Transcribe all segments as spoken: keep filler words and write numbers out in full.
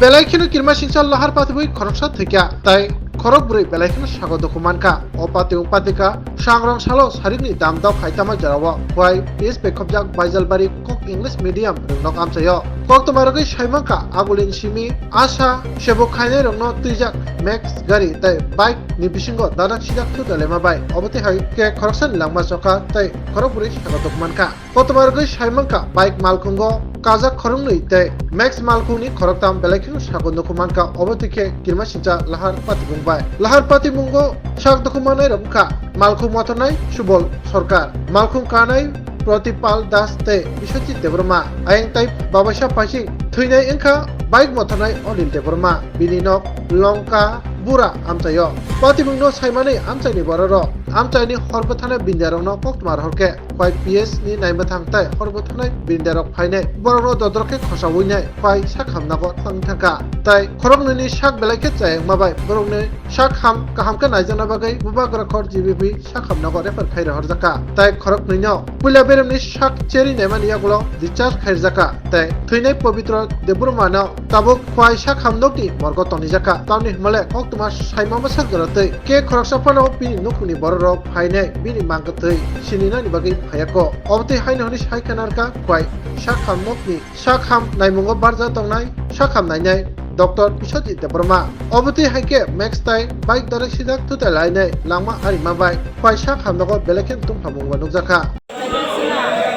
Belai kheno kirmasingcha lahar patibwi khoroksa thwikha, tai khorok bwrwi belai kheno sago dukhu mankha. O patibwi patikha sangrong salo sarikni dam dok hai tamo jorao. Khwai P S bekhobjak Baijalbari kok English medium rwngnok amchaio. Koktwma rwgwi saimankha agulini simi asa sebo khainairokno twijak Max gari tai bike ni bisingo dadak sidak thuda lema bai. Obo twi hai khe khoroksani langma chokha tai khorok bwrwi sago dukhu mankha. Koktwma rwgwi saimankha bike malkhungo kajak khoroknwi tei Max malkhungni khoroktham belai kheno sago dukhu mankha, obo twi khe kirmasingcha lahar patibung bai. Lahar patimungo sak dukhu mannairok wngkha malkhung mothornai Subol Sorkar, malkhung kanai Pratipal Das tei Biswajit Debbarma, ayang tai babaisa paising thwinai wngkha bike mothornai Anil Debbarma, bini nok Longka Bura amchaio. Patibungno saimani amchaini bororok amchaini hor bwthanai bindiarokno koktwma rohor khe. Khwai P S ni naimwthang tai hor bwthanai bindiarok phainai borokno dodrok khe khosaui nai khwai sak hamnago thang thangkha. Tai khoroknwini sak belai khe chayakma bai borokni sak ham kaham khe naijakna bagwi Bubagra khor G B P sak hamnago refer khai rohorjakha. Tai khoroknwino puila beremni sak cherwi naimani yagulo discharge khairjakha. Tai thwinai Pabitra Debbarmano tabuk khwai sak hamnokni morgo tonijakha. Tamni hwnmale koktwma saima bwsak jora twi khe khoroksa phano bini nukhungni bororok phainai bini mangkwthwi sininani bagwi phaiya kho. Obotwi haino hwnwi sai khanarkha khwai sak hamnokni sak ham naimungo barja tongnai sak ham nainai Doctor Biswajit Debbarma. Obotwi hai khe Max tai bike darak sidak thutai lainai langma arima bai khwai sak hamnogo belai khe tungphamungbo nukjakha.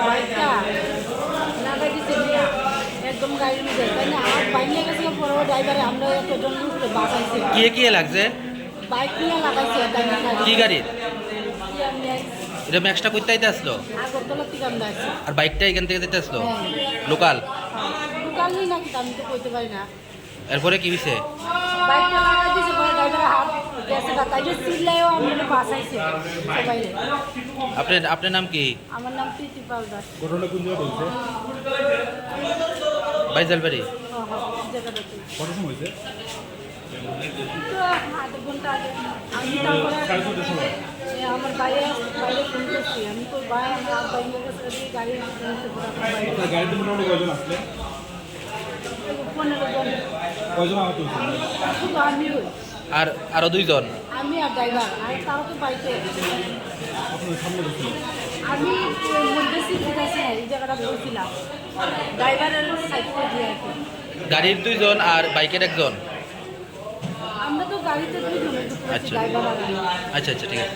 বাইকটা লাগাই দিছে মিয়া, একদম গাড়ির মধ্যে, তাই না? আমার বাইক নিয়ে গেছিল, পরে ড্রাইভারে আমরা এতজন উঠতে বাঁচাইছে। কে কে লাগছে? বাইক নিয়ে লাগাইছে, তাই না? কি গাড়ির? টিয়া ম্যাক্স। এটা ম্যাক্সটা কোথায় আসলো? আগরতলা থেকে আমরা আসছি। আর বাইকটা এখান থেকে যেতে আসলো? হ্যাঁ। লোকাল? লোকাল নেই নাকি, আমি তো কইতে পারি না। এরপরে কি হইছে? বাইকটা লাগাই দিছে, পরে ড্রাইভার হাত গেছে গা, তাই যে চিল্লায়ও আমরা বাঁচাইছে সবাই। আপনার, আপনার নাম কি? আমার নাম প্রীতি পাল দাস। ঘটনা কোন জায়গায় হয়েছে? বাইজালবাড়ি। হ্যাঁ, হ্যাঁ, জায়গাটা কি? কত সময় হয়েছে? তো আধ ঘন্টা আগে। আমি তারপর সাড়ে ছয়টার সময়? এ, আমার বাইরে, বাইরে ফোন করছি। আমি তো বাইরে, আমার আব্বা ইয়ে গেছে, গাড়ি ফোন করছে, ঘোরা বাইরে। আপনার গাড়িতে মোটামুটি কয়জন আসলে? পনেরো জন। কয়জন আহত হয়েছে? শুধু আমি ওই। আর আরো দুইজন? আমি আর ড্রাইভার, আর তাও তো বাইকে। আপনার সামনে বসছিল? আমি ওই মধ্যে সিট দিতে আসি না, এই জায়গাটা বসছিলাম। ড্রাইভারের সাইড করে দিয়ে আর কি। গাড়ির দুইজন আর বাইকের একজন? আমরা তো গাড়িতে দুইজন, একটু পড়েছি, আচ্ছা। ড্রাইভার আর আমি। আচ্ছা, আচ্ছা, ঠিক আছে।